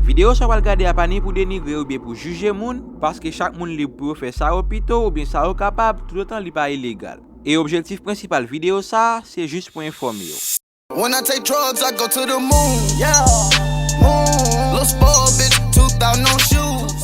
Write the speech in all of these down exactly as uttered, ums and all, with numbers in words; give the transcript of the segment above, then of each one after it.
Videyo sa w pral gade a pa ni pou denigre oubyen pou jije moun, paske chak moun lib pou yo fè sa yo pito oubyen sa yo kapab, toutotan li pa ilegal. E objektif prensipal videyo sa a, se jis pou enfòme w. When I take drugs, I go to the moon. Yeah, moon. Little spoiled bitch, two thousand on shoes.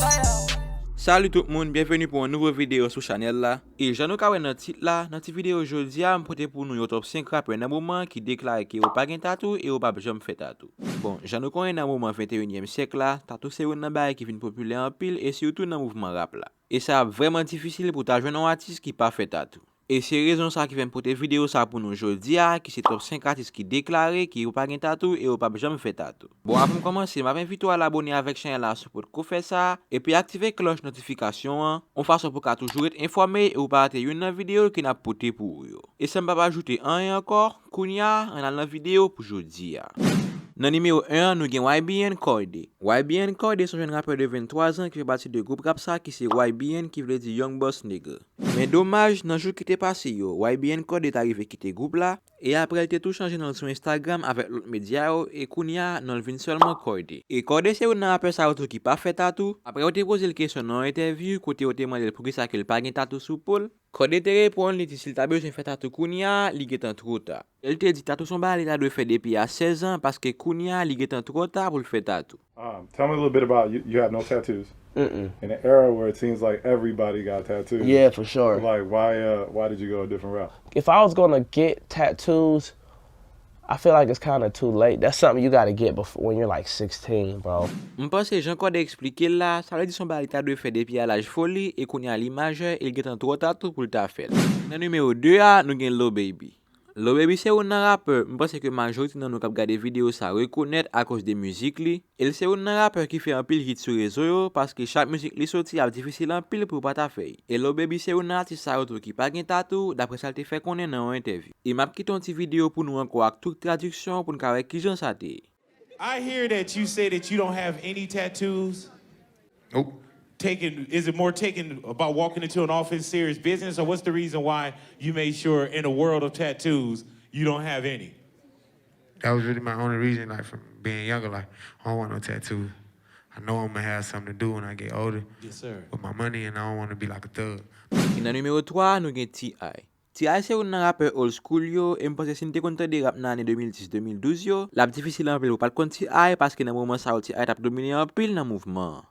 Salut tout moun, byenveni pou yon nouvo videyo sou chanèl la. E jan nou ka wè nan tit la, nan ti videyo jodi a, m pote pou nou yon top senk rapè nan moman ki deklare ke yo pa gen tatou e yo p ap janm fè tatou. Bon, jan nou konnen nan moman venteyinyèm syèk la, tatou se youn nan bagay ki vin popilè anpil e sitou nan mouvman rap la. E sa ap vrèman difisil pou ta jwenn yon atis ki pa fè tatou. E se rezon sa ki fè m pote videyo sa pou nou jodi a, ki se top senk atis ki deklare ke yo pa gen tatou e yo p ap janm fè tatou. Bon, avan m kòmanse, m ap envite w al abòne avèk chanèl la si w potko fè sa, epi aktive klòch notifikasyon an, yon fason pou w ka toujou ret enfòme e w pa rate youn nan videyo ke n ap pote pou ou yo. E san m p ap ajoute anyen ankò, kounye a, ann al nan videyo pou jodi a. Nan nimewo en an, nou gen Y B N Cordae. Y B N Cordae se yon jèn rapè de venntwa zan ki fè pati de gwoup rap sa ki se Y B N, ki vle di Young Boss Nigga. Men domaj, nan jou ki te pase yo, Y B N Cordae ta rive kite gwoup la, e apre l te tou chanje non l sou Instagram avèk lòt medya yo, e kounye a, non l vin sèlman Cordae. E Cordae se youn nan rapè sa yo tou ki pa fè tatou. Apre yo te poze l kesyon nan yon entèvyou kote yo te mande l poukisa ke l pa gen tatou sou po l, Cordae te reponn, li di si l ta bezwen fè tatou kounye a, li gentan twò ta. E l te di tatou se yon bagay li ta dwe fè depi a sèz an, paske kounye a, li gentan twò ta pou l fè tatou. Um, tell me a little bit about you. You have no tattoos. Mm-mm. In an era where it seems like everybody got tattoos. Yeah, for sure. Like, why, uh, why did you go a different route? If I was gonna get tattoos, I feel like it's kinda too late. That's something you gotta get before when you're like sixteen, bro. M panse jan Cordae eksplike l la, sa vle di se yon bagay li ta dwe fè depi a laj foli, e kounye a li majè, e l gentan twò ta tou pou l ta fè l. Nan nimewo de a, nou gen Lil Baby. Lil Baby se youn nan rapè, m panse ke majorite nan nou k ap gade videyo sa rekonèt akoz de mizik li. E l se youn nan rapè ki fè anpil hit sou rezo yo, paske chak mizik li soti ap difisil anpil pou yo pa ta fè l. E Lil Baby se youn nan atis sa yo tou ki pa gen tatou, daprè sa l te fè konnen nan yon entèvyou. E m ap kite yon ti videyo pou nou ankò ak tout tradiksyon pou n ka wè kijan sa te ye. I hear that you say that you don't have any tattoos. Nope. Taken, is it more taken about walking into an office, serious business, or what's the reason why you made sure in a world of tattoos you don't have any? That was really my only reason, like, from being younger, like, I don't want no tattoo. I know I'm gonna have something to do when I get older. Yes, sir. With my money, and I don't want to be like a thug. E nan nimewo twa, nou gen T I. T I se youn nan rapè old school yo, e m panse si n te konn tande rap nan ane de mil dis, de mil douz yo, l ap difisil anpil pou w pa t konn T I, paske nan moman sa yo T I t ap domine anpil nan mouvman an.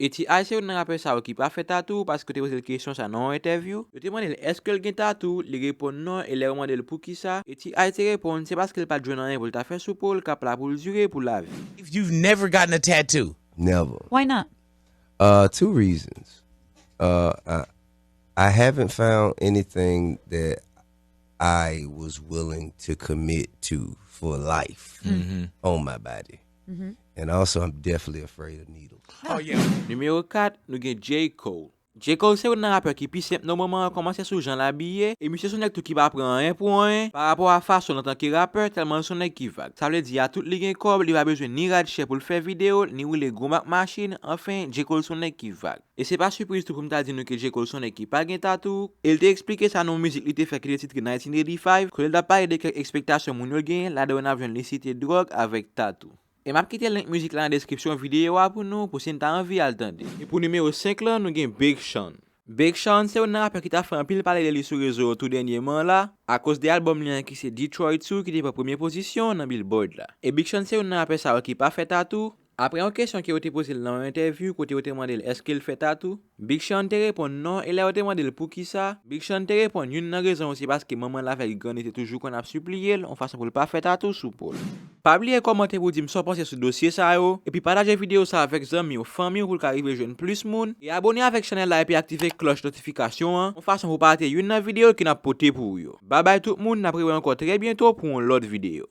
E T I se youn nan rapè sa yo ki pa fè tatou, paske yo te poze l kesyon sa nan yon entèvyou. Yo te mande l èske l gen tatou, li reponn non, e lè yo mande l poukisa, e T I te reponn se paske l pa t jwenn anyen pou l ta fè sou po l k ap la pou l dire pou lavi. If you've never gotten a tattoo. Never. Why not? Uh, two reasons. Uh, I, I haven't found anything that I was willing to commit to for life on my body. And also, I'm definitely afraid of needles. Oh, yeah. Nimewo kat, nou gen J. Cole. J. Cole se youn nan rapè ki pi senp nan moman an, kòmanse sou jan l abiye, e misye se yon nèg tou ki pa pran anyen pou anyen pa rapò a fason l antanke rapè, tèlman l se yon nèg ki vag. Sa vle di, a tout li gen kòb, li pa bezwen ni rad chè pou l fè videyo, ni woule gwo mak machin, anfen, J. Cole se yon nèg ki vag. E se pa sipriz tou pou m ta di nou ke J. Cole se yon nèg ki pa gen tatou, e l te eksplike sa nan yon mizik li te fè ki te titre nineteen eighty-five, kote l t ap pale de kèk ekspektasyon moun yo genyen, ladan yo n ap jwenn li site dwòg avèk tatou. E m ap kite link mizik la nan deskripsyon videyo a pou nou, pou si n ta anvi al tande. E pou nimewo senk lan, nou gen Big Sean. Big Sean se youn nan rapè ki ta fè anpil pale de li sou rezo yo tou dènyèman la, akoz de albòm li an ki se Detroit Two ki te pran premye pozisyon nan Billboard la. E Big Sean se youn nan rapè sa yo ki pa fè tatou. Apre yon kesyon ke yo te poze l nan yon entèvyou kote yo te mande l èske l fè tatou, Big Sean te reponn non, e lè yo te mande l poukisa, Big Sean te reponn youn nan rezon yo se paske manman l avèk grann li te toujou konn ap sipliye l yon fason pou l pa fè tatou sou po l. Pa bliye kòmante pou w di m sa w panse sou dosye sa yo, epi pataje videyo sa avèk zanmi w, fanmi w pou l ka rive jwenn plis moun, e abòne avèk chanèl la epi aktive klòch notifikasyon an yon fason pou w pa rate youn nan videyo ke n ap pote pou ou yo. Babay tout moun, n ap rewè ankò trè byento pou yon lòt videyo.